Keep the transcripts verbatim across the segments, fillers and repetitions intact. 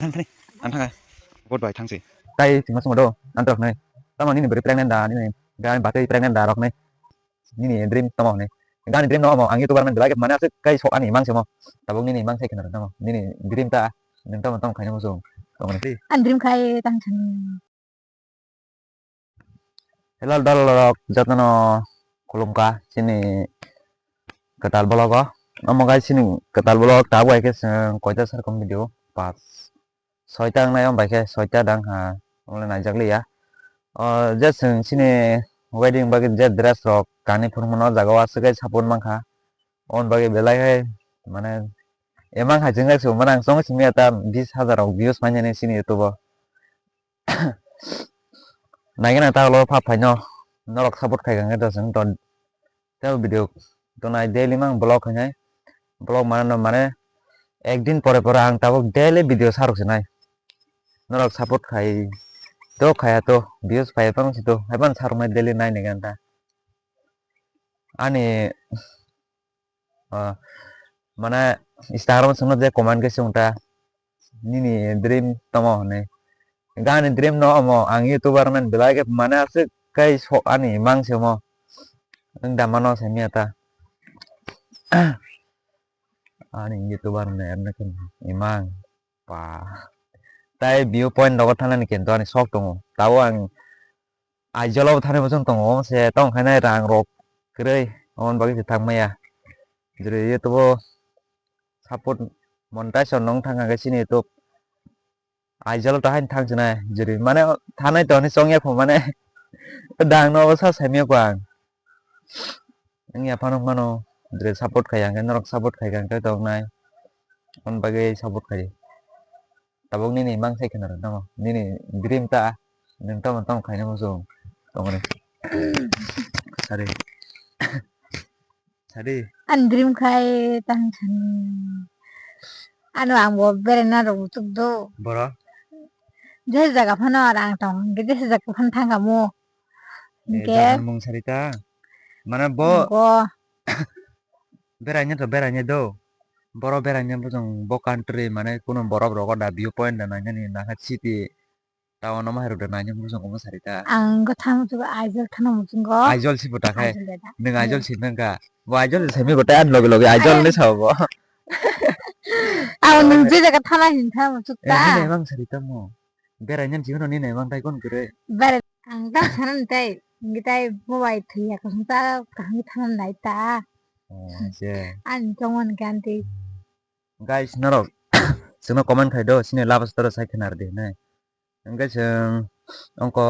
Thang thani, ang thang. Goodbye, thang si. Tai sima sima do, ang rok nai. Tamo nini beri pregnant da, nini, dan batwi pregnant da rok nai. Nini dream tamo nai. Gani dream no mo, ang YouTuber man belai mana aswk kai sok ani mang simo. Tabuk nini mang sai khna tamo. Nini dream ta, nung tamo tamo khaina muchung. Tamo nai. Ang dream khai tang thani. Hello, dol rok jotono khulumkha chini kwtal vlog o. Omo guys, chini kwtal vlog tabuk hai khe chwng koita sar kom video, pas soita wngnai, omo bai khe soita dang ha, omo le naijak liya. O je chwng chini wedding bagwi je dress rok kani phunukmano o jaga o aswk khe support mankha, oboni bagwi belai khe mane emang hai chwngjak se mane ang chongo simi ya ta bis hajar rok views painani chini YouTube o. Naikhe nang ta ulo pha phaino norok support khai kha khe to chwng to tei video to nai daily mang vlog khainai vlog mane no mane ek din pore pore ang tabuk daily video sarok se nai norok support khai to khaya to views phai phang si to haiban sarok nai daily nai nai ganta ani Ah, mane Instagram o chwngno je comment khe chwng ta, "Nini dream tamo?" hwnwi. Gani dream no omo, ang YouTuber man belai khe mane aswk kai sok ani mang se omo. Wng da mano se miya ta. Ani YouTuber man erna khe imang pa. Tai view point rogo thanani khe to ani sok tongo. Tabo ang Aizawl o thani muchung tongo, se tong khainai rang rok kwrwi, oboni bagwi se thang maya. Jwrwi YouTube o support monetize on nong thang khe chini YouTube. Aizawl o ta haino thang sinai, jwrwi mane thanai to hinwi chong ya kho mane dang no obo sa sai maya kho ang. Wng ya phano mano, jwrwi support khai ya hwnkhe norok support khai kha hwnkhe tongnai. Oboni bagwi support khai di. Tabuk nini mang sai khna rw tamo. Nini dream ta, nwng tamo tamo khaina muchung tongmani. Sari. Sari. Ani dream khai tang sani. Ano ang bo beraina rw muchuk do. Boro? Je jaga phano rang tong, je jaga phano thang kamo. Eh, hwnkhe jagan mung sari ta. Mane bo Go. Beraina to beraina do. Boro beraina bojong bo country mane kuno borok rogo da view point da nainani naha city town o ma herok da naina bojong omo sari ta. Ang go thang muchungo Aizawl thana muchungo. Aizawl si bo ta khai. Aizawl da da. Nwng Aizawl si nang ka. Bo Aizawl si sami bo ta an loge loge Aizawl ni sao bo. Ang nwng je jaga thana hin thana muchuk ta. Eh, ni naimang sari ta mo. Beraina si hono ni naimang tai kon kure. Bere ang ta thana tai. Ngi tai bo bai thwi ya kosong ta kaham thana nai ta. Oh, je. Ani tongmani khe ani twi. Guys, norok chwngno comment khai do, chini love story sai khna rw di hinwi. Hwnkhe chwng ongko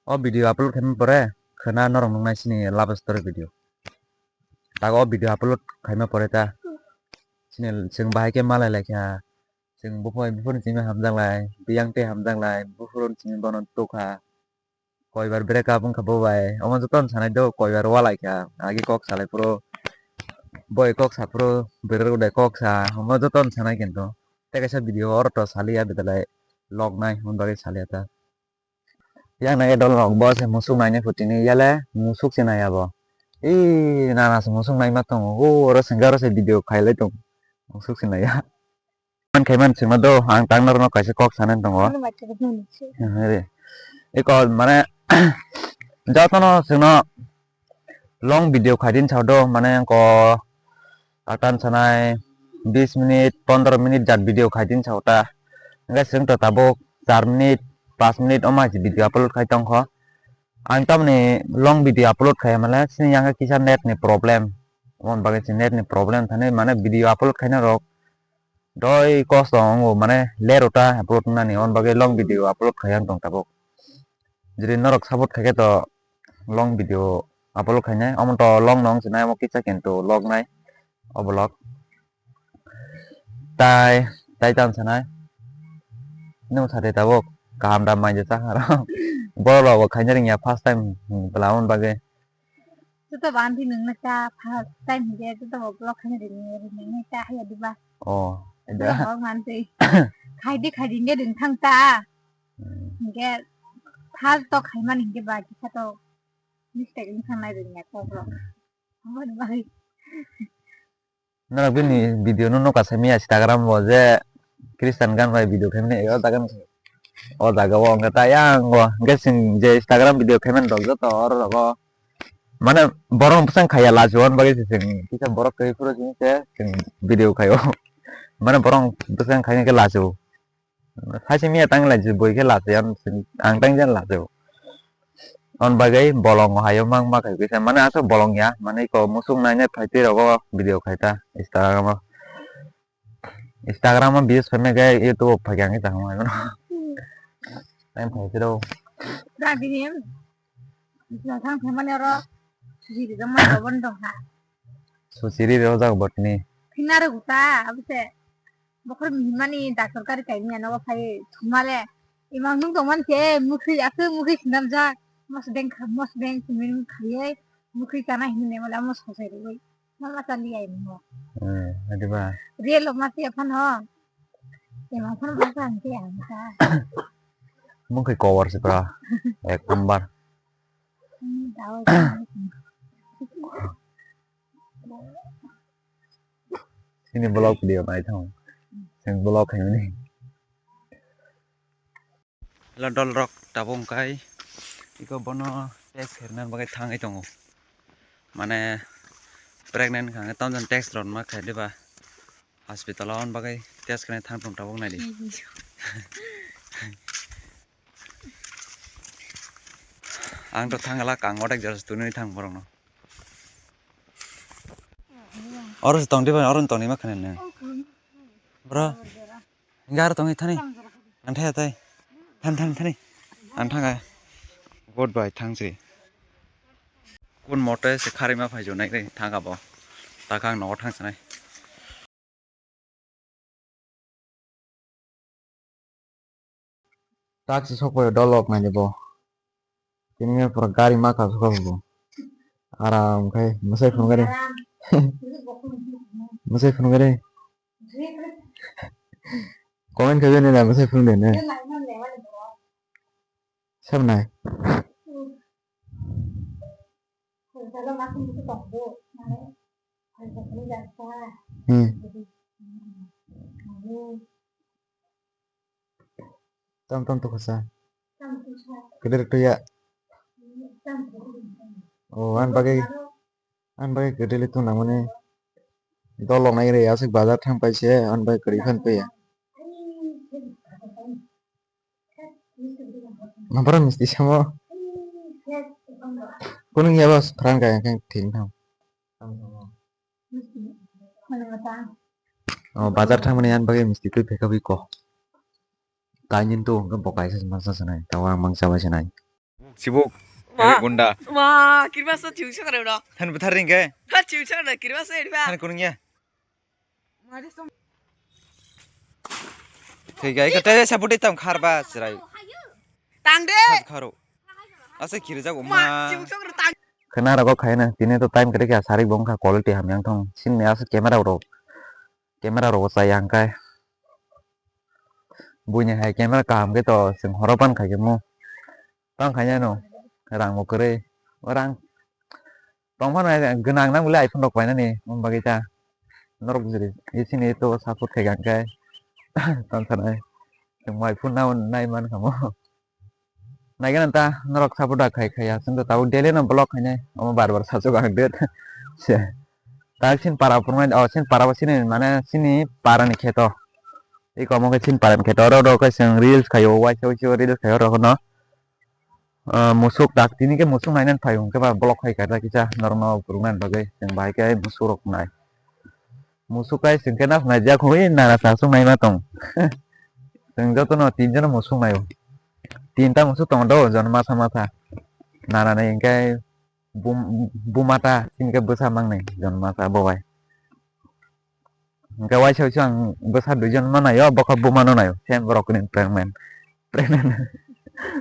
o video upload khaima pore khwna norok nuknai chini love story video. Tago o video upload khaima pore ta chini chwng bahai khe malai lai kha. Chwng buphai buphuru chini hamjak lai, biyang tei hamjak lai, buphuru chini bono tukha. Koibar break up wngkha bo bai. Omo joto no sanai do, koibar walai kha. Agi kok salai phuru, boi kok sa phuru, bwrwi rok de kok sa. Omo joto no sanai kintu. Tei kaisa video oro to saliya, bedalai log nai, hwn bagwi saliya ta. Yang nai adol rok bo se musuk nainai phutini yale, musuk se nai abo. Ee, nana se musuk naima tongo. O, oro sengke oro se video khailai tongo. Musuk se naiya. Man khai man sima do, ang tang norok no kaisa kok sanani tongo. Ano bai tubuk nini se. Re. Eko mane jotono chwngno long video khaidin sao do, mane ko katan sanai bis minute, pondro minute jat video khaidin sao ta. Hwnkhe chwng to tabuk char minute, pas minute omo hai se video upload khai tongkho. Ang tamni long video upload khai male chini yang kisa net ni problem. Omo bagwi se net ni problem thani mane video upload khaina rok doi kosto wngo, mane ler ota upload wngnani, on bagwi long video upload khai ang tong tabuk. Jodi norok support khai khe to long video upload khainai, omo to long nong sinai, omo kisa kintu log nai o vlog. Tai, tai tam sanai. Nung sade tabuk kaham da mai je chakha rok. Borok rok bo khaina ringya first time, hmm, bwla omo bagwi. Joto bangdi nwng nokha, first time hinkhe joto bo vlog khaina ringya, ringya nai ta haiya diba. Oh, eda. Borok rok mantwi. Khaidi, khaidi hinkhe ring thang ta. Hmm. Hinkhe first to khaimani hinkhe ba kisa to mistake wng thang nai ringya kok rok. Aboni bagwi. Norok bini video no nokha simi ya Instagram bo je Christian gan bai video khaimani o jaga, o jaga o hwnkhe ta yang o hwnkhe chwng je Instagram video khaimani rok joto oro rogo mane borok bwsang khaiya lachi o hwnba khe chwng kisa borok kwrwi phuru chwng se chwng video khaio mane borok bwsang khaina khe lachi o. Saisi miya tang lai boi khe lachi ang tang jan lachi o. On bagwi bolong haio mang ma khai kisa mane aswk bolong ya mane iko musuk nainai phaitwi rogo video khaita Instagram o. Instagram o views phaimai khe YouTube o phaikha ang tamo hai mano. Time phaisiro. Ragini em. Bisna thang phaimani oro. Jiri jama dobon dong ha. Susiri rojak botni. Phina rwgwkha abose. Bokhor mihimani doctor gari kaimya nogo phai thumale. Imang nung tongmani khe mukhi aswk mukhi sinamjak. Mosdeng kha mosdeng simin khaiye mukhi chana hinwi nemale amo sosai rwgwi. Mama tali ai mo. Eh, adiba. Real lo mati apan ho. Emang phan masa ang ke ang ka. Mungkhi cover si pra. Ek number. Hmm, tahu. Ini vlog video nai thong. Sing vlog hai ni. Hello, dol rok, tabuk wngkhai iko bono test khairoknani bagwi thangwi tongo. Mane pregnant wngkha hwnkhe tamjani test rwna khaidi ba hospital o, aboni bagwi test khaina thang tong tabuk naidi. Ang to thangla kang odek jora se tunui thang borokno. Oro se tong diba, oro tong nima khana nang. Bro. Hinga aro tongwi thani. Ang thaya tai. Than, than, thani. Ang thanga. Goodbye, thang sri. Kun mote se kharima phai jonai re thanga bo. Takang nogo thang sanai. Taksi sokphaio dolok naidi bo. Tini pura gari ma kasu kasu bo. Aram khai mwsai phunu gari. Mwsai phunu gari. Comment khai bini na mwsai phunu de ne. Sab nai. Hmm. Tam tam to khasa. Keder to ya. Oh, an bagai, an bagai keder to nang mane. Dolok nai re asik bazar thang pai se, an bagai kari phan pe ya. Mabra misti samo. Kunung ya bas pran kaya keng thing thang. Oh, bazar thangmani yan bagwi misti twi phekha bwi kok. Kainwi to hwnkhe bo kaisa se masa sanai, tawa ang mangsa bai sanai. Sibuk, ma. Gunda. Ma, kirmasa chiu sakra bro. Than buthar ring khe. Ha, chiu sakra kirmasa eri ba. Than kunung ya. Thwi gai khe tei sabuti tam khar ba chwrai. Tang de. Khas kharo. Asa kirijak ma, ma. Chiu sakra tang. Khwna rogo khaina tini to time kwrwi kha sarik bo wngkha quality hamya wngthong. Sini asa camera rok, camera rogo chaya hwnkhe. Buini hai camera kaham khe to chwng horo ban khai khe mo. Tang khai no rang bo kwrwi. O rang tong phano gwnang nang bwle iPhone rok painani. Omo bagwi ta norok jwrwi sini to support khai kha hwnkhe tong sanai. Chwng iPhone no nai man kha mo. Naikhe nang ta norok support da khai khai ya, chwng to tabuk daily no vlog khainai, omo bar bar sachuk ang date. Se. Ta sin para phunuknai, o sin para bo sini mane sini para ni kheto. Iko omo khe sin para ni kheto, oro oro khe chwng reels khaio, waisa waisa reels khaio oro no. Ah, musuk tak tini khe musuk nainani phai hwnkhe ba vlog khai kaijak kisa norok no phunuknani bagwi, chwng bahai khe musuk rok nai. Musuk kai chwng khe nai jak hwnwi nana sachuk naima tong. Chwng jotono tinjono musuk naio. Tinta musuk tongo do, jon masa masa. Nana ni hwnkhe bum-, bumata, chini khe bwsa mangnai, jon masa bo bai. Hwnkhe waisa waisa ang bwsa duijon ma naio, bokha buma no naio. Same borok ni pregnant. Pregnant.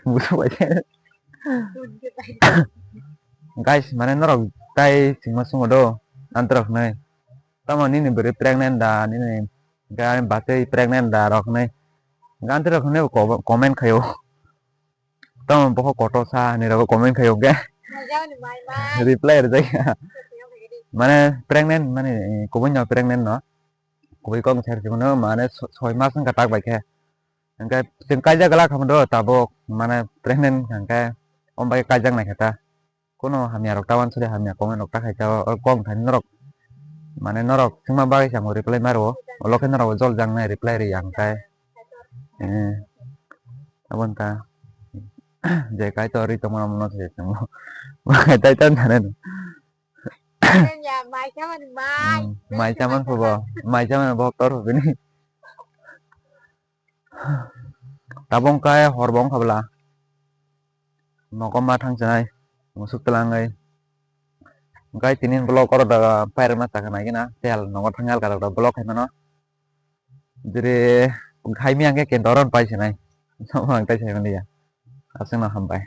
Busu bai khe. Guys, mane norok tai chwngma swngo do, antrok hinwi. Tamo nini bwrwi pregnant da, nini gari batwi pregnant da rok hinwi. Antrok hinwi comment khaio. Tamo bokhok kotor sa hinwi rok comment khaio hwnkhe. Reply rwjak ya. Mane pregnant, mane kubui no pregnant no. kubui kok ni side se mano, mane so-, soi mas wngkha tak bai khe. Hwnkhe chwng kaijak glak hamdo tabuk, mane pregnant hwnkhe, omo bai kaijak nai khe ta. Kuno hamya rok ta wansadi hamya comment rok ta khai ta o, o kok thani norok, mane norok swngma bagwi se ang reply ma rwo, ulo khe norok jol jang nai reply ri ang khe. Eh, aboni ta je Kaitor ri tongma no se tongmo. Mai tai ta thani no. Ya, mai chamani mai. Hmm, mai chaman phubo, mai chaman bok tor bini. Tabong kai hor bong khabla. Nogo ma thang chinai, musuk twlangwi. Hwnkhe tini vlog oro da pairwkna chakha nai gana, tel nogo thang alka da vlog khai mano. Jere khai mi ang khe kento oro pai chinai. Somo ang tai sai manliya. Aswkno hambai.